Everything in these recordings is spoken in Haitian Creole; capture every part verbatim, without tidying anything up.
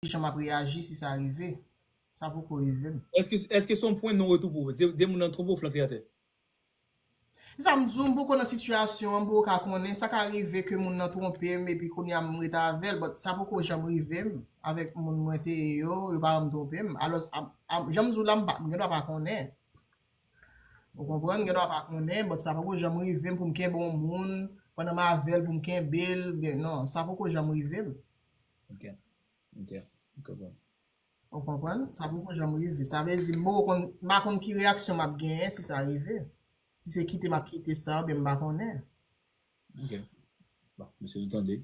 kijan m ap reyaji si sa rive. Sa poko rive m. Èske, èske se yon pwen non retou pou ou? De, de moun nan twonpe w flanke atè. Se sa m di w, m poko nan sitiyasyon an, m poko ka konnen. Sa ka rive ke moun nan twonpe m epi kounye a m rete avè l, but sa poko janm rive m avèk moun mwen te ye yo, yo pa janm twonpe m. Alò, jan m di w la, m pa, m gen dwa pa konnen. Ou konprann? M gen dwa pa konnen, but sa poko janm rive m pou m kenbe yon moun, pandan m avè l pou m kenbe l, oubyen non, sa poko janm rive m. Ok. Ok. M konprann. Ou konprann? Sa poko janm rive. Sa vle di, m poko konn, m pa konn ki reyaksyon m ap genyen si sa rive. Si se kite m ap kite sa, oubyen m pa konnen. Ok. Bon, mesye, nou tande.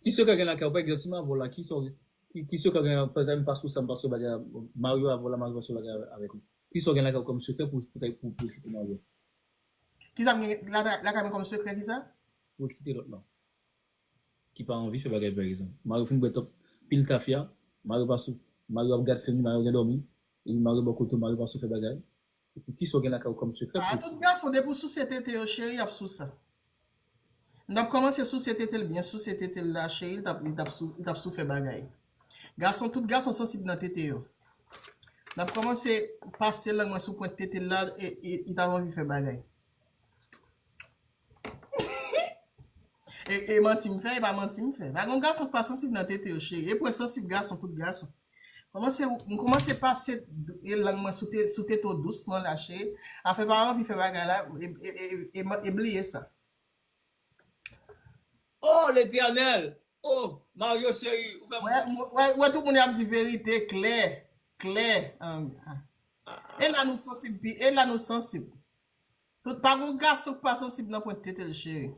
Ki sekrè gen lakay ou? Pa egzanp, si m avè w la, ki sa w, ki, ki sekrè gen lakay ou? Pa egzanp, m pa sou sa, m pa sou bagay, Mario avè w la, Mario pa sou bagay avèk ou. Ki sa w gen lakay ou kòm sekrè pou, pou, pou, pou eksite Mario? Kisa m gen la, lakay mwen kòm sekrè, kisa? Pou eksite lòt lan. Ki pa anvi fè bagay, pa egzanp. Mario fin bwè twòp pil tafya, Mario pa sou, Mario ap gad fim li, Mario gen dòmi, epi Mario bò kote w, Mario pa sou fè bagay. Epi kisa w gen lakay ou kòm sekrè pou... Ah, tout gason, depi w souse tete yo, cheri, y ap sou sa. M t ap kòmanse souse tete l byen, souse tete l la, cheri, li t ap, li t ap sou, li t ap sou fè bagay. Gason, tout gason sansib nan tete yo. M t ap kòmanse pase lang mwen sou pwent tete l la, e, e, li t ap anvi fè bagay. E, e manti m fè, e pa manti m fè. Pa gen gason k pa sansib nan tete yo, cheri. E pwen sansib gason, tout gason. Kòmanse, m kòmanse pase e lang mwen sou, te, sou tete w dousman la, cheri. Afè pa anvi fè bagay la, e, e, e, e, e bliye sa. Oh, Letènèl! Oh, Mario cheri, ou fè m... Wè, wè, wè, tout moun ap di verite klè, klè. E la nou sansib, pi, e la nou sansib. Tout pa gon gason k pa sansib nan pwent tete l, cheri.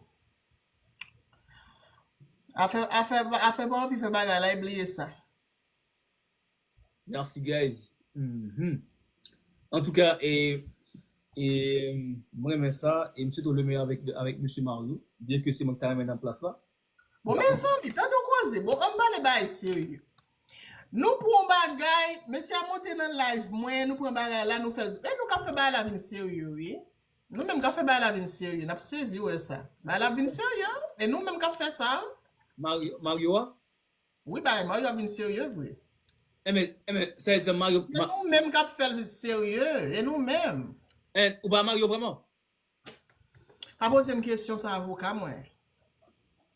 Afè, afè, afè pa anvi fè bagay la, e bliye sa. Merci, guys. Mhm. Antouka, e, e, mwen renmen sa, e m swete w le meyè avèk, avèk mesye Mario, byen ke se mwen ki ta renmen nan plas la. Bon, mezanmi, tande w koze. Bon, ann pale bagay serye. Nou pran bagay, mesye a monte nan live mwen, nou pran bagay la, nou fè l, e nou k ap fè bagay la vin serye, wi. Nou menm k ap fè bagay la vin serye, n ap sezi wè sa. Bagay la vin serye, e nou menm k ap fè sa. Mario, Mario a? Wi, bagay Mario a vin serye vre. Enben, enben, sa vle di Mario... Se nou menm k ap fè l serye, e nou menm. En, ou pa Mario vrèman? Pa poze m kesyon sa, avoka mwen.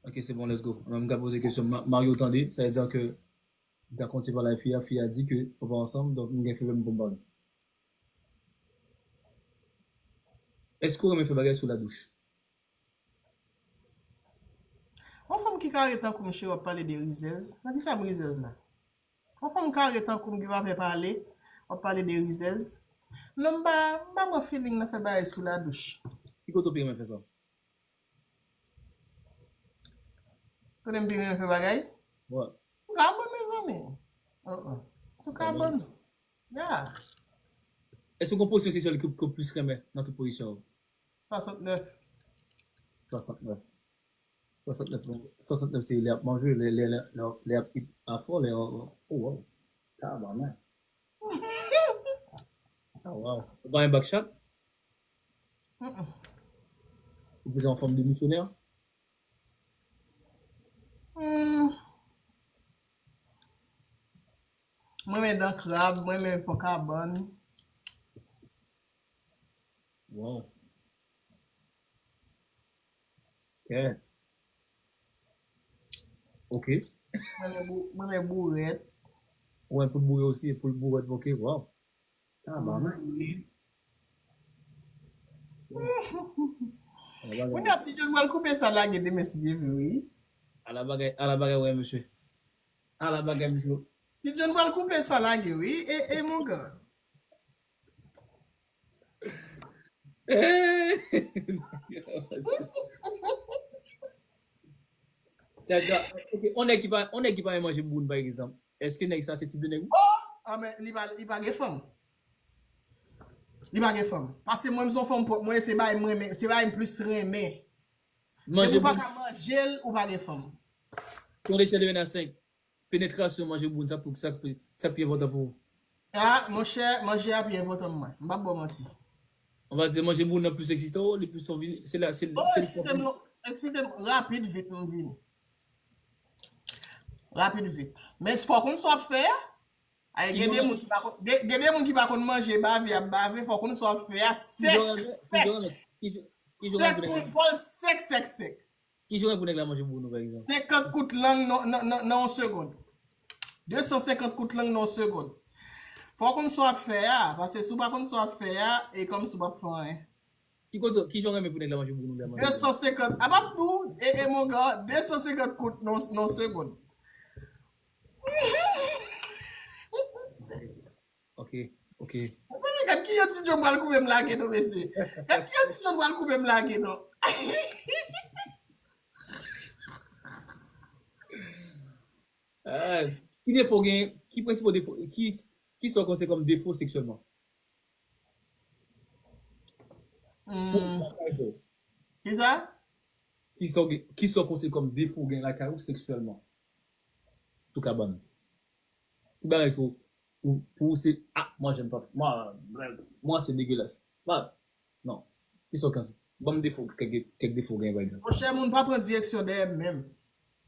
Ok, se bon, let's go. Mwen, m ka poze kesyon. Ma- Mario tande, sa vle di ke m ka kontinye pale ak fi a, fi a di ke nou pa ansanm, donk m gen fevè m pou m pale. Èske w renmen fè bagay sou ladouch? Yon fanm ki kare tankou m, cheri, w ap pale de rizèz. Nan kisa m rizèz la? Yon fanm kare tankou m ki pa vle pale, w ap pale de rizèz. Non, m pa, m pa pran feeling nan fè bagay sou ladouch. Ki kote w pi renmen fè sa? Kote m pi renmen fè bagay? Wi. Sou kabann, mezanmi. Sou kabann. Ya. Èske w gon pozisyon seksyèl ke, ke w plis renmen nan tout pozisyon yo? Swasantnèf. Swasantnèf. Swasantnèf, swasantnèf se lè y ap manje, lè, lè, lè, lè, lè y ap eat afò, lè, oh, oh, wow. Tabarnak. Oh, wow. Ou pa gen back shot? Mm-mm. Ou bezwen yon fanm de misyonè? Hmm. Mwen renmen dan krab, mwen renmen pò kabann. Wow. Kèt. Ok. Mwen renmen bou-, mwen renmen bourèt. Ou renmen poul boure osi, poul bourèt, ok, wow. Tabarnak. Kounye a, Ti John pral koupe sa lage demen si Dye vle, wi. Ala bagay, ala bagay, wè, mesye. Ala bagay, mesye. Ti John pral koupe sa lage, wi. E, e, monga. Sa di, ok, on nèg ki pa, on nèg ki pa manje boun, pa egzanp. Èske nèg sa se tip de nèg ou? Oh! Ah, men li pa, li pa gen fanm. Li pa gen fanm. Paske mwen, m se yon fanm pwòp, mwen, se bagay mwen, men se bagay m plis renmen. Manje boun. Depi ou pa ka manje l, ou pa gen fanm. Kondisyon de mennaj senk. Penetrasyon, manje boun, sa pou, sa pou, sa pi enpòtan pou ou? Ah, monchè, manje a pi enpòtan pou mwen. M p ap ba w manti. On va dire, manje boun nan plis eksite w, li plis anvi, se la, se, oh, se eksite m, eksite m, rapid, vit, m vini. Rapid vit. Men fò w konn sa w ap fè a. Ay, gen de moun ki pa konn, gen, gen de moun ki pa konn manje, bave, ap bave, fò w konn sa w ap fè a. Sèk, sèk. Sèk, fò l sèk, sèk, sèk. Ki jan w gen pou nèg la manje bouboun ou, pa egzanp? Senkant kout lang nan, nan, nan, nan yon segonn. De san senkant kout lang nan yon segonn. Fò w konn sa w ap fè a, paske si w pa konn sa w ap fè a, e kòmsi w p ap fè anyen. Ki kote, ki jan w renmen pou nèg la manje bouboun ou lè manje? De san senkant, a m ap di w, e, e monga, de san senkant kout nan, nan yon segonn. Ok, ok. Mezanmi, gad ki yon ti John pral koupe m lage non, mesye. Gad ki yon ti John pral koupe m lage non. Ah, ki defo gen, ki prensipal defo, ki, ki sa w konsidere kòm defo seksyèlman? Hmm. Kisa? Ki sa w gen, ki sa w konsidere kòm defo gen lakay ou seksyèlman? Tou ka ban m. Ki bagay ke w, ou, pou ou se, ah, moi j'aime pas, moi, moi c'est dégueulasse. Bah, non. Ki sa w konsidere? Ban m defo, kèk, kèk defo w gen, pa egzanp. Monchè, moun pa pran direksyon dèyè m menm.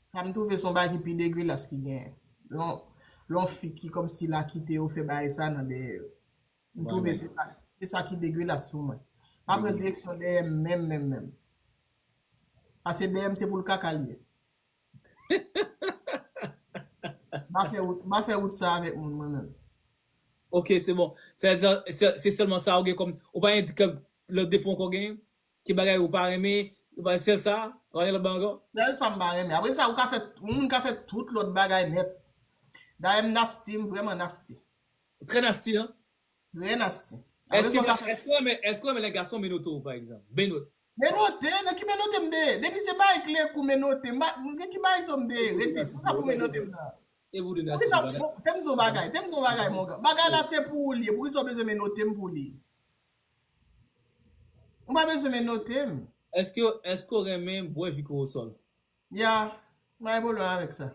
Sa m twouve se yon bagay ki pi degelas ki genyen. Lè yon, lè yon fi ki kòmsi l a kite yo fè bagay sa nan dèyè yo. M twouve se sa, se sa ki degelas pou mwen. Pa pran direksyon dèyè m menm, menm, menm. Paske dèyè m se pou l kaka l ye. M pa fè wout, m pa fè wout sa avèk moun, mwen menm. Ok, se bon. Sa vle di, se, se sèlman sa ou gen kòm, ou pa gen kèk lòt defo ankò genyen? Ki bagay ou pa renmen, ou pa sèl sa, ou pa gen lòt bagay ankò? Sèl sa m pa renmen. Apre sa, ou ka fè, yon moun ka fè tout lòt bagay nèt. Dayè m nasty, m vrèman nasty. Trè nasty, hein? Trè nasty. Apre sa, ou ka fè. Èske w renmen, èske w renmen lè gason menote w, pa egzanp? Menote. Menote, nan ki menote m te ye? Depi se bagay kle kou menote, m pa, m gen ki bagay sa m te ye? Rete, fè sa pou menote m nan. E pou de nasty. Poukisa, bon, te m di yon bagay, te m di yon bagay, monga. Bagay la se pou ou l ye, poukisa w bezwen menote m pou li? Ou pa bezwen menote m. Èske, èske w renmen bwè ji kowosòl? Ya, m pa gen pwoblèm avèk sa.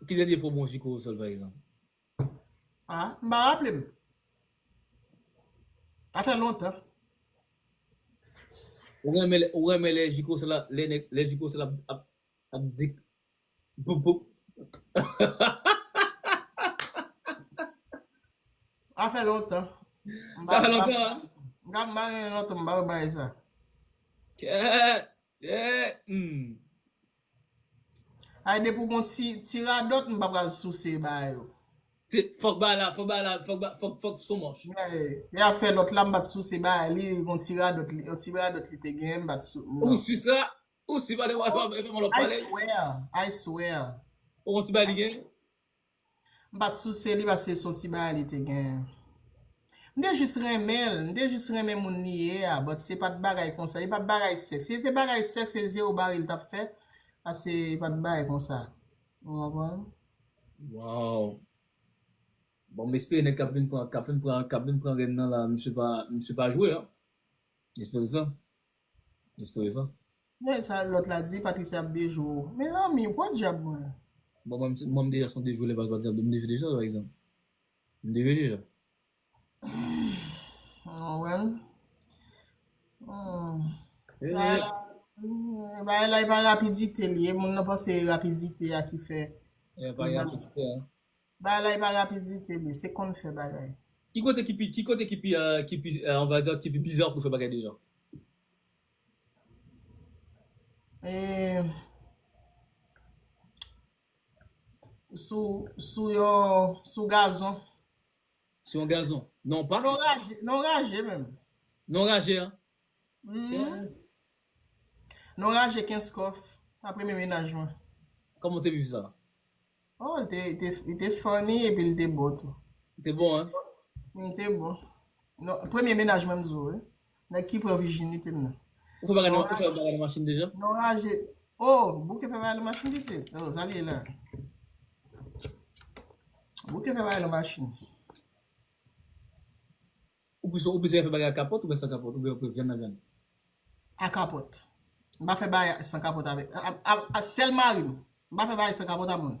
Ki dènye fwa w bwè yon ji kowosòl, pa egzanp? Ah, m pa raple m. Sa fè lontan. Ou renmen lè, ou renmen lè ji kowosòl la, lè nèg, lè ji kowosòl ap, ap, ap dik, boup, boup. Sa fè lontan. Sa fè lontan, hein? M pa, m pa renmen lontan, m pa wè bagay sa. Kèt, kèt, hmm. Ay, depi w gon ti, ti radòt, m pa pral souse bagay yo. Fòk bagay la, fòk bagay la, fòk, fòk, fòk sou manch. Ya, ya fè lòt la, m pa t souse bagay li, gon ti radòt li, yon ti radòt li te genyen, m pa t sou, non. Ou si sa? Ou si pa de, pa, pa, pa, pa, I swear, I swear. Ou gon ti bagay li genyen? M pa t souse li paske se yon ti bagay li te genyen. M te jis renmen l, m te jis renmen moun li ye a, but se pa t bagay konsa, li pa t bagay sèks. Si se te bagay sèks, se zewo bare l t ap fè, paske li pa t bagay konsa. Ou konprann? Wow. Bon, m espere nèg k ap vin pran, k ap vin pran, k ap vin pran rèn nan la, misye pa, misye pa jwe, hein. M espere sa. M espere sa. Men sa lòt la di, Patricia ap dejwe w. Mezanmi, podyab mwen. Bon, mwen, mwen, m deja se yon dejwe lè pa, pa di ap m dejwe deja, pa egzanp. M dejwe deja. Oh, well. Hmm. Eh. Bagay la, hmm, bagay la, e pa rapidite li ye. Moun nan panse e rapidite a ki fè. E pa rapidite a. Bagay la, e pa rapidite li, se konn fè bagay. Ki kote ki pi, ki kote ki pi, euh, ki pi, euh, on va dire, ki pi bizarre pou fè bagay deja? Eh, sou, sou yon, sou gazon. Sou yon gazon. Non, pa. Non raje, non raje menm. Non raje, hein? Mhm. Non raje Kenskòf, sa premye mennaj mwen. Kòman w te viv sa? Oh, li te, li te, li te funny epi li te bon tou. Li te bon, hein? Li te bon. Non, premye mennaj mwen m di w, wi. Nèg ki pran vijinite m nan. Ou fè bagay nan, ou fè bagay nan machin deja? Non raje. Oh, bouke fè bagay nan machin pitit. Oh, sa li ye la. Bouke fè bagay nan machin. Ou plis, ou plis fè bagay a kapòt oubyen san kapòt, oubyen ou prefere vyann nan vyann? A kapòt. M pa fè bagay san kapòt avèk, a, a, a, sèl mari m. M pa fè bagay san kapòt a moun.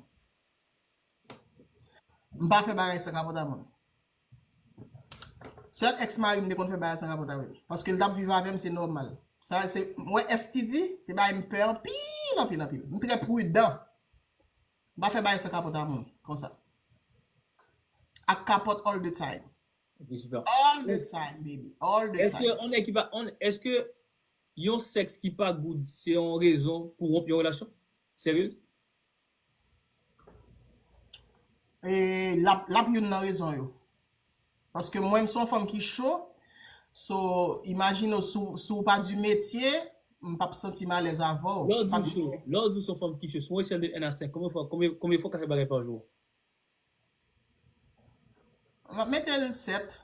M pa fè bagay san kapòt a moun. Sèl èks mari m te konn fè bagay san kapòt avè l. Paske l t ap viv avè m, se nòmal. Sa, se, mwen, S T D, se bagay m pè anpil, anpil, anpil. M trè pridan. M pa fè bagay san kapòt a moun, konsa. Ak kapòt all the time. Ok, super. All the time, baby. All the Èske time. yon nèg ki pa, on- èske yon sèks ki pa good se yon rezon pou wonp yon relasyon? Serye? E l ap, l ap youn nan rezon yo. Paske mwen, m se yon fanm ki cho. So, imajine w, si w, si w pa di metye, m p ap santi m alèz avè w. Lè w di w cho, lè w di w se yon fanm ki cho, sou yon echèl de un à cinq, konbyen fwa, konbyen, konbyen fwa w ka fè bagay pa jou? M ap mete l sèt.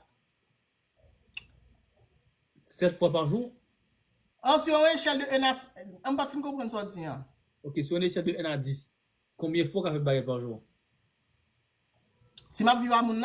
Sèt fwa pa jou? An, sou yon echèl de un à, m pa fin konprann sa w di an. Ok, sou yon echèl de un à dis, konbyen fwa w ka fè bagay pa jou? Si m ap viv a moun